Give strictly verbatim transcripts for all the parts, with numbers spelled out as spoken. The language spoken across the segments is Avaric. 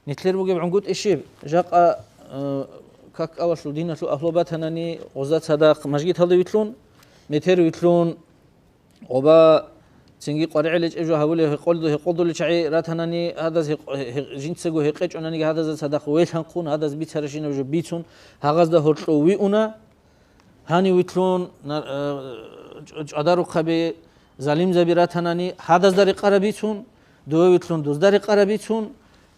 Нилъер бугеб гӀунгутӀи щиб? Жакъа, э, какалалъул диналъул агьлу батанани, гъоза цадахъ мажгиталде вилълъун, метер вилълъун, гъоба цинги къваригӀел гьечӀеб жо гьабулев гьекъолду-, гьекъолдулел чагӀи ратанани, гьадаз гьекъ-, гьекъ-, жинцаго гьекъечӀонаниги гьадазда цадахъ велъанхъун, гьадаз бицаращинаб жо бицун, гьагъазда гьоркьов виуна. Гьанив вилълъун, на-, э, чӀ-, чӀвадарухъаби, залимзаби ратанани, гьадазда рекъараб бицун, дова вилълъун, дузда рекъараб бицун,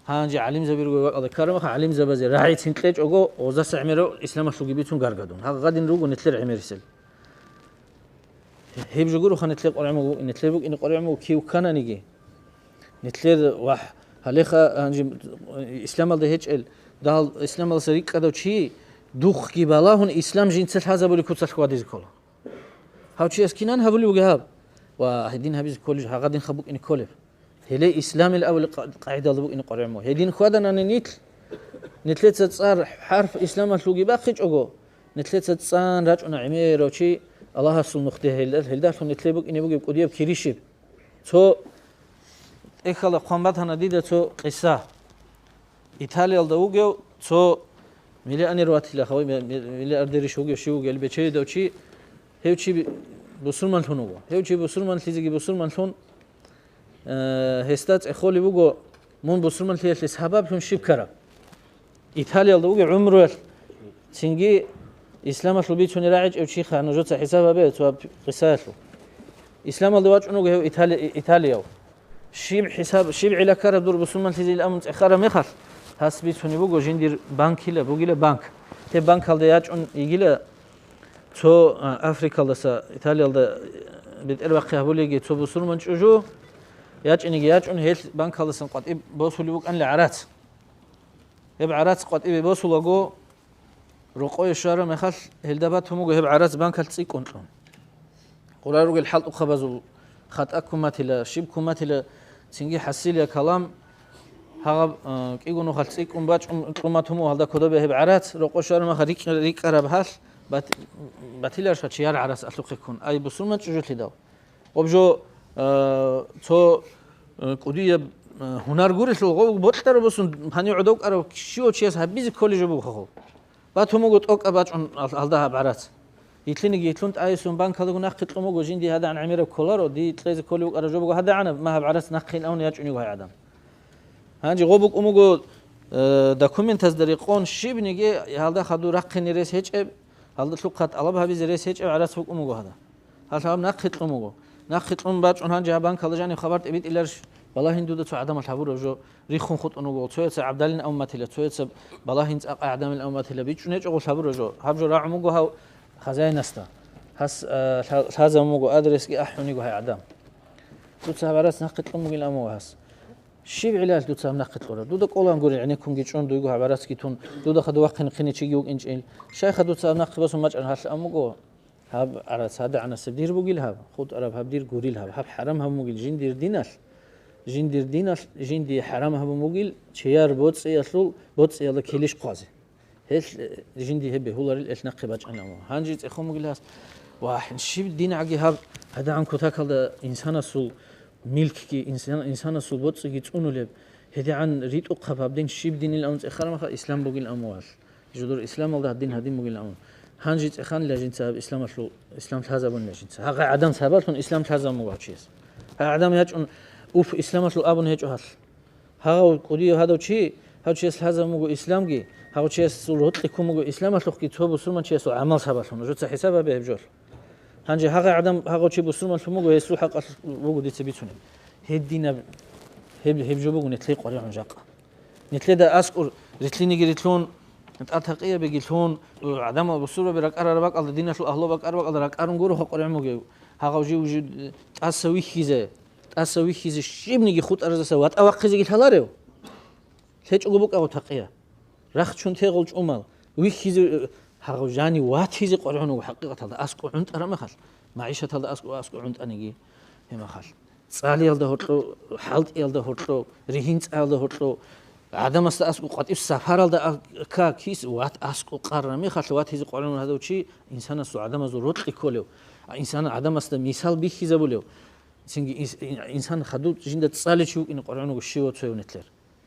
гьанже гӀалимзаби руго вакӀалда ккарабаха, гӀалимзабазе рагӀицин кьечӀого, гъозаса гӀемерав исламалъулги бицун гаргадун. Гьагъадин руго нилъер гӀемерисел. Гьеб жо гуроха нилъер къваригӀун буго, нилъер букӀине къваригӀун буго кив ккананиги. Нилъер вахӀ, гьалеха гьанже исламалда гьечӀел, дагьал исламалдаса рикӀкӀадав чи, духъги балагьун, ислам жинца лъазабулеб куцалъ хьвадизе ккола. Гьав чияс кинан гьабулеб бугеб гьаб? Ва гьедин гьабизе кколеб жо, гьагъадинха букӀине кколеб. Гьеле исламил авал къа-, къагӀидалда букӀине къваригӀун буго. Гьедин хьваданани нилъ, нилъеца цӀар хӀарп исламалъулги бахъичӀого, нилъеца цӀан рачӀуна гӀемерав чи Аллагьасул нухде гьелда-, гьелдалъун нилъее букӀине бугеб кӀудияб кири щиб? Цо тӀехьалда хъван батана дида цо къиса. Италиялда вугев цо миллионер ватила, хавай ми-, ми-, миллиардерищ вугев щив вугел бечедав чи, гьев чи бусурманлъун вуго. Гьев чи бусурманлъизеги бусурманлъун, э, гьесда цӀехолеб буго, мун бусурманлъиялъе сабаблъун щиб ккараб? Италиялда вугев гӀумруялъ, цинги исламалъул бицунеб рагӀичӀев чиха, нужеца хӀисаб гьабе цо къисаялъул. Исламалде вачӀун вуго гьев Итали-, Италияв. Щиб хӀисаб, щиб гӀилакараб дур бусурманлъизе ил амун цӀехараб мехалъ, гьас бицунеб буго жиндир банкила, бугила банк. Гьеб банкалда ячӀун йигила цо, а, Африкалдаса Италиялда, э, бетӀербахъи гьабулеги цо бусурман чӀужу, ячӀинеги ячӀун, гьелъ банкалдасан къватӀиб босулеб букӀанила гӀарац. Гьеб гӀарац къватӀибе босулаго, рокъое щвараб мехалъ, гьелда батун буго гьеб гӀарац банкалъ цӀикӀкӀун кьун. Гъура ругел хӀалтӀухъабазул хатӀа ккун батила, щиб ккун батила, цинги хӀасилия калам, гьагъаб, э, кӀиго нухалъ цӀикӀкӀун бачӀун кьун батун буго гьалда кодобе гьеб гӀарац, рокъо щвараб мехалъ рикь-, рикӀкӀараб гьалъ, бат-, батиларищха чияр гӀарац алъухъе ккун, ай бусурман чӀужулъидал. Гъоб жо, э, цо, э, кӀудияб, э, гьунар гурелъул, гъов бокьараб босун, гьанив гӀодов кӀарав щивав чияс гьабизе кколей жо буго хъо. Батун буго тӀокӀаб бачӀун ал-, алда гьаб гӀарац. Йилъиниги йилъун тӀайисун банкалаго нахъе кьун буго, жинди гьадагӀан гӀемераб кколаро, дие кьезе кколев вукӀараб жо буго гьадагӀанаб, ма гьаб гӀарац нахъе ин авни ячӀунего гьай гӀадан. Гьанже гъо букӀун буго, э, документазда рекъон щибниги гьалда хадур рахъине рес гьечӀеб, гьалда лъухъа тӀалаб гьабизе рес гьечӀеб гӀарац букӀун буго гьада. Гьалъ гьаб нахъе кьун буго. Нахъе кьун бачӀун гьанже гьаб банкалда жаниб хабар тӀибитӀиларищ, балагьин дуда цо гӀадамал гьабураб жо, риххун хутӀун вуго, цояца гӀабдалин авматила, цояца балагьин цӀакъа гӀадамил авматила, бичӀчӀун гьечӀого лъабураб жо. Гьаб жо рагӀун буго гьав хазяинасда. Гьас, а, лъа-, лъазабун буго адресги ахӀун йиго гьай гӀадам. Дуца гьаб гӀарац нахъе кьун бугин амуго гьас. Щиб гӀилалъ дуца гьаб нахъе кьураб? Дуда кӀолан гури гӀенеккунги чӀун дуйго гьаб гӀарацги тун, дуда хадув вахъине хъине чиги вукӀинчӀел. Щай хадуца гьаб нахъе босун бачӀун гьалъ амуго? Гьаб гӀарац гьадагӀанасеб дир бугил гьаб, хутӀараб гьаб дир гурил гьаб, гьаб хӀарам гьабун бугил жиндир диналъ, жиндир диналъ, жиндие хӀарам гьабун бугил, чияр боцӀиялъул, боцӀиялда килищ хъвазе. Гьелъ, э, жинди гьеб бегьуларел элъ нахъе бачӀана. Гьанже цӀехун бугил гьас, ва щиб дин гӀаги гьаб, гьадагӀан кутакалда инсанасул милкги, инсан-, инсанасул боцӀиги цӀунулеб, гьедигӀан ритӀухъаб гьаб дин щиб динил амун цӀехараб маха, ислам бугил амугьал. Жо дур исламалда гьадин, гьадин бугилан. Гьанже цӀеханила жинца гьаб исламалъул, ислам лъазабунила жинца. Гьагъа гӀадан сабаблъун ислам лъазабун буго гьав чияс. Гьав гӀадан ячӀун, уф, исламалъул абун гьечӀо гьал. Гьагъав кӀудияв гьадав чи, гьав чияс лъазабун буго исламги, гьав чиясул рокьи ккун буго исламалъухъги цо бусурман чиясул гӀамал сабаблъун. Жуца хӀисаб гьабе гьеб жол. Гьанже гьагъа гӀадан, гьагъав чи бусурман лъун буго, гьесул хӀакъалъ буго дица бицунеб. Гьединаб, гьеб, гьеб жо буго нилъее къваригӀун жакъа. Нилъеда аскӀур рилълъиниги рилълъун, тӀатакъиябиги лъун, гӀадамал бусурбаби ракӀарараб бакӀалда, диналъул агьлу бакӀараб бакӀалда ракӀарун гуро хӀакъургӀун бугев. Гьагъав жив жи-, тӀаса вихьизе, тӀаса вихьизе щибниги хутӀаразаса ватӀа вахъизегилъаларев? ЛъечӀого букӀа гъо такъия. Рахчун тегъул чӀумал, вихьизе, гьагъав жани ватизе къваригӀун вуго хӀакъикъаталда аскӀо гӀунтӀараб мехалъ, магӀишаталда аскӀо, аскӀо гӀунтӀаниги гьеб мехалъ. ЦӀалиялда гьоркьо, хӀалтӀиялда гьоркьо, ригьин цӀаялда гьоркьо, гӀадамасда аскӀо къватӀив сапаралда а-, ка-, кис ват аскӀо къарра мехалъ ватизе къваригӀун гьадав чи инсанасул, гӀадамазул рокьи кколев, а инсан гӀадамасда мисал бихьизабулев, цинги инс-, ин-, инсан хадув жинда цӀаличи вукӀине къваригӀун вуго щивав цояв нилъер.